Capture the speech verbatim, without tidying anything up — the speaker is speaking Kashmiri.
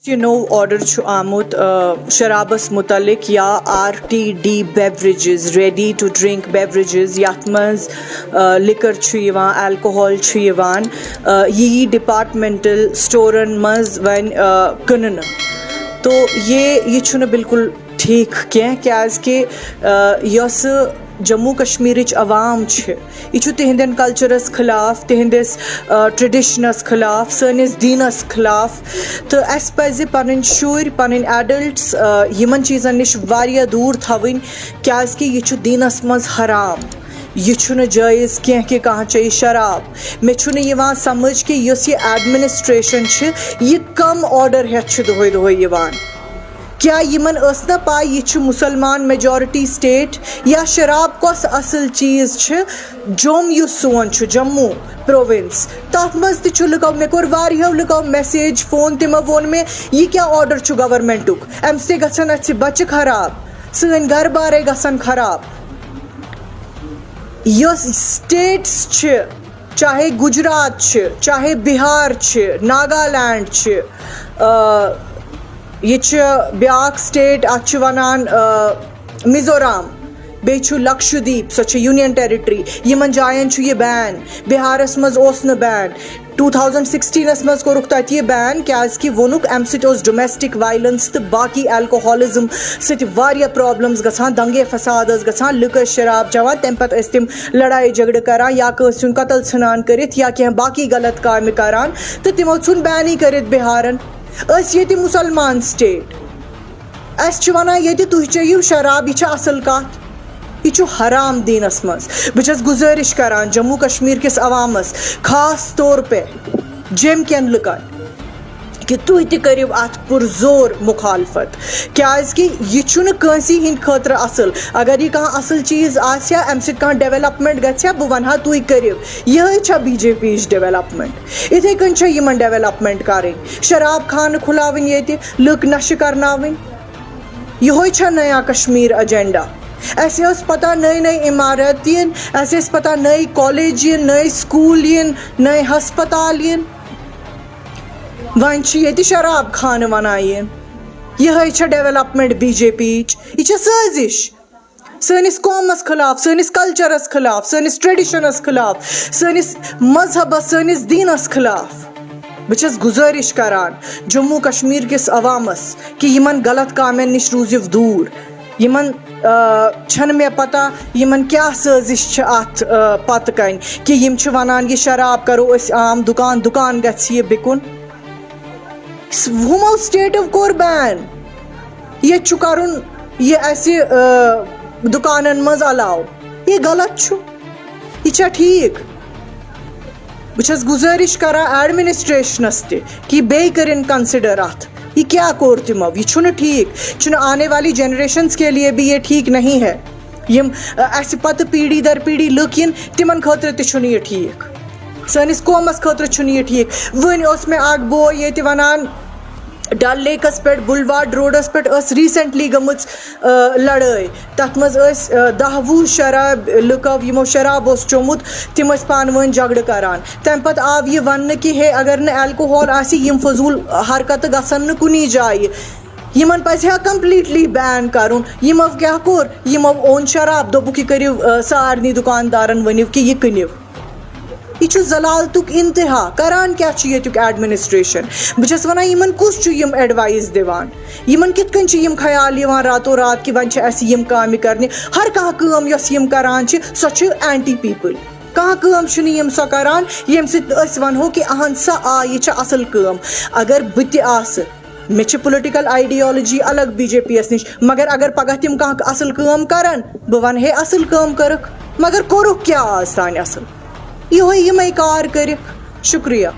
یہِ نوٚو آرڈر چھُ آمُت، آ، شرابس مُتعلق یا R T D beverages, ready to drink beverages, یتھ منٛز، آ، لِکر چھُ یِوان، الکوہل چھُ یِوان، آ، یہِ یی ڈپارٹمنٹل سٹورن منٛز وۄنۍ، آ، کٕننہٕ۔ تو یہ، یہ چھُنہٕ بالکل ٹھیک کینٛہہ، کیازِ کہِ، آ، یۄس جموں کشمیرٕچ عوام چھِ، یہِ چھُ تِہنٛدٮ۪ن کلچرس خلاف، تِہنٛدِس، آ، ٹریڈیشنس خلاف، سٲنِس دیٖنس خلاف۔ تہٕ اَسہِ پزِ پنٕنۍ شُرۍ، پنٕنۍ ایڈلٹس، آ، یِمن چیٖزن نِش واریاہ دوٗر تھاوٕنۍ، کیازِ کہِ یہِ چھُ دیٖنس منٛز حرام۔ یہِ چھُنہٕ جٲیز کینٛہہ کہِ کانٛہہ چیٚیہِ شراب۔ مےٚ چھُنہٕ یِوان سمجھ کہِ یۄس یہِ ایڈمنسٹریشن چھِ، یہِ کم آرڈر ہٮ۪تھ چھِ دۄہے دۄہے یِوان۔ کیا یِمن ٲس نہ پاے یہِ چھُ مسلمان میجورٹی سٹیٹ؟ یا شراب کۄس اصل چیٖز چھِ؟ جوٚم یُس سون چھُ، جموں پروونس، تتھ منٛز تہِ چھُ لُکو، مےٚ کوٚر واریاہو لُکو میسیج، فون، تِمو ووٚن مےٚ، یہِ کیٛاہ آرڈر چھُ گورنمنٹُک؟ امہِ سۭتۍ گژھن اسہِ بچہِ خراب، سٲنۍ گرٕ بارے گژھن خراب۔ یۄس سٹیٹس چھِ، چاہے گجرات چھِ، چاہے بہار چھِ، ناگالینڈ چھِ، آ، یہِ چھِ بیٛاکھ سٹیٹ، اتھ چھِ ونان، آ، میزورام، بیٚیہِ چھُ لکشدیپ، سۄ چھِ یونین ٹیریٹری، یِمن جاین چھُ یہِ بین۔ بہارس منٛز اوس نہٕ بین، ٹوٗ تھاوزنڈ سکسٹینس منٛز کوٚرُکھ تتہِ یہِ بین، کیازِ کہِ ووٚنُکھ امہِ سۭتۍ اوس ڈومیسٹک وایلنس تہٕ باقی الکوہلزم سۭتۍ واریاہ پرابلمز گژھان، دنگے فساد ٲس گژھان، لُکھ ٲسۍ شراب چٮ۪وان، تمہِ پتہٕ ٲسۍ تِم لڑایہِ جھگڑٕ کران یا کٲنٛسہِ ہُنٛد قتل ژھٕنان کٔرِتھ یا کینٛہہ باقی غلط کامہِ کران، تہٕ تِمو ژھُن بینٕے کٔرِتھ بہارن۔ أسۍ ییٚتہِ مسلمان سٹیٹ، اسہِ چھِ ونان ییٚتہِ تُہۍ چیٚیِو شراب، یہِ چھِ اصل کتھ، یہِ چھُ حرام دیٖنس منٛز۔ بہٕ چھَس گُزٲرِش کران جموں کشمیر کِس عوامس، خاص طور پہ جیٚمۍ کٮ۪ن لُکن، کہِ تُہۍ تہِ کٔرِو اتھ پُرزور مخالفت، کیازِ کہِ یہِ چھُنہٕ کٲنٛسی ہٕنٛدِ خٲطرٕ اصل۔ اگر یہِ کانٛہہ اصل چیٖز آسہِ ہا، امہِ سۭتۍ کانٛہہ ڈیولپمنٹ گژھِ ہا، بہٕ ونہٕ ہا تُہۍ کٔرِو۔ یِہے چھا بی جے پی یِچ ڈیولپمنٹ؟ یِتھے کٔنۍ چھا یِمن ڈیولپمنٹ کرٕنۍ؟ شراب خانہٕ کھُلاوٕنۍ ییٚتہِ، لُکھ نشہٕ کرناوٕنۍ؟ یِہوے چھا نیا کشمیر ایجنڈا؟ اسہِ ٲس پتہ نٔے نٔے عمارت یِن، اسہِ ٲس پتہ نٔے کالج یِن، نٔے سکول یِن، نٔے ہسپتال یِن۔ وۄنۍ چھِ ییٚتہِ شراب خانہٕ ونان یِن۔ یِہے چھا ڈیولپمنٹ بی جے پی یِچ؟ یہِ چھِ سٲزِش۔ سٲنِس قومس خلاف، سٲنِس کلچرس خلاف، سٲنِس ٹریڈیشنس خلاف، سٲنِس مذہبس، سٲنِس دیٖنس خلاف۔ بہٕ چھَس گُزٲرِش کران جموں کشمیر کِس عوامس کہِ یِمن غلط کامٮ۪ن نِش روٗزِو دوٗر۔ یِمن، آ، چھَنہٕ مےٚ پتہ یِمن کیٛاہ سٲزِش چھِ اتھ، آ، پتہٕ کنۍ کہِ یِم چھِ ونان یہِ شراب کرو أسۍ عام، دُکان دُکان گژھِ یہِ بِکُن۔ ہُمو سٹیٹو کوٚر بین، ییٚتہِ چھُ کرُن یہِ اسہِ، آ، دُکانن منٛز الاو۔ یہِ غلط چھُ، یہِ چھا ٹھیٖک؟ بہٕ چھَس گُزٲرِش کران ایڈمنسٹریشنس تہِ کہِ بیٚیہِ کٔرِن کنسیڈر اتھ، یہِ کیٛاہ کوٚر تِمو؟ یہِ چھُنہٕ ٹھیٖک، چھُنہٕ آنے والی جنریشنز کے لیے بھی یہ ٹھیک نہیں ہے۔ یِم، آ، اسہِ پتہٕ پیٖڑھی در پیٖڑھی لُکھ یِن، تِمن خٲطرٕ تہِ چھُنہٕ یہِ ٹھیٖک، سٲنِس قومس خٲطرٕ چھُنہٕ یہِ ٹھیٖک۔ وٕنۍ اوس مےٚ اکھ بوے ییٚتہِ ونان، ڈل لیکس پٮ۪ٹھ بلوارڈ روڈس پٮ۪ٹھ ٲس ریسنٹلی گٔمٕژ، آ، لڑٲے۔ تتھ منٛز ٲسۍ، آ، دَہ وُہ شراب، لُکو یِمو شراب اوس چومُت، تِم ٲسۍ پانہٕ ؤنۍ جھگڑٕ کران۔ تمہِ پتہٕ آو یہِ وننہٕ کہِ ہے، اگر نہٕ الکوہل آسہِ، یِم فضوٗل حرکتہٕ گژھن نہٕ کُنی جایہِ۔ یِمن پزِ ہا کمپلیٹلی بین کرُن۔ یِمو کیٛاہ کوٚر؟ یِمو اوٚن شراب، دوٚپُکھ، یہِ کٔرِو، آ، سارنٕے دُکاندارن ؤنِو کہِ یہِ کٕنِو۔ یہِ چھُ ذلالتُک انتہا۔ کران کیٛاہ چھُ ییٚتیُک ایڈمنسٹریشن؟ بہٕ چھَس وَنان، یِمن کُس چھُ یِم ایڈوایس دِوان؟ یِمن کِتھ کٔنۍ چھِ یِم خیال یِوان راتو رات کہِ وۄنۍ چھِ اَسہِ یِم کامہِ کرنہِ؟ ہر کانٛہہ کٲم یۄس یِم کران چھِ، سۄ چھِ اینٹی پیپل۔ کانٛہہ کٲم چھِنہٕ یِم سۄ کران، ییٚمہِ سۭتۍ أسۍ وَنہو کہِ اہن سا، آ، یہِ چھِ اصل کٲم۔ اگر بہٕ تہِ آسہٕ، مےٚ چھِ پُلٹِکل آیڈیالجی الگ بی جے پی یَس نِش، مگر اگر پگاہ تِم کانٛہہ اصل کٲم کرن، بہٕ وَنہٕ ہے اصل کٲم کٔرٕکھ، مگر کوٚرُکھ کیٛاہ آز تانۍ اصل؟ یِہوٚے یِمَے کار کٔرِکھ۔ شُکریہ۔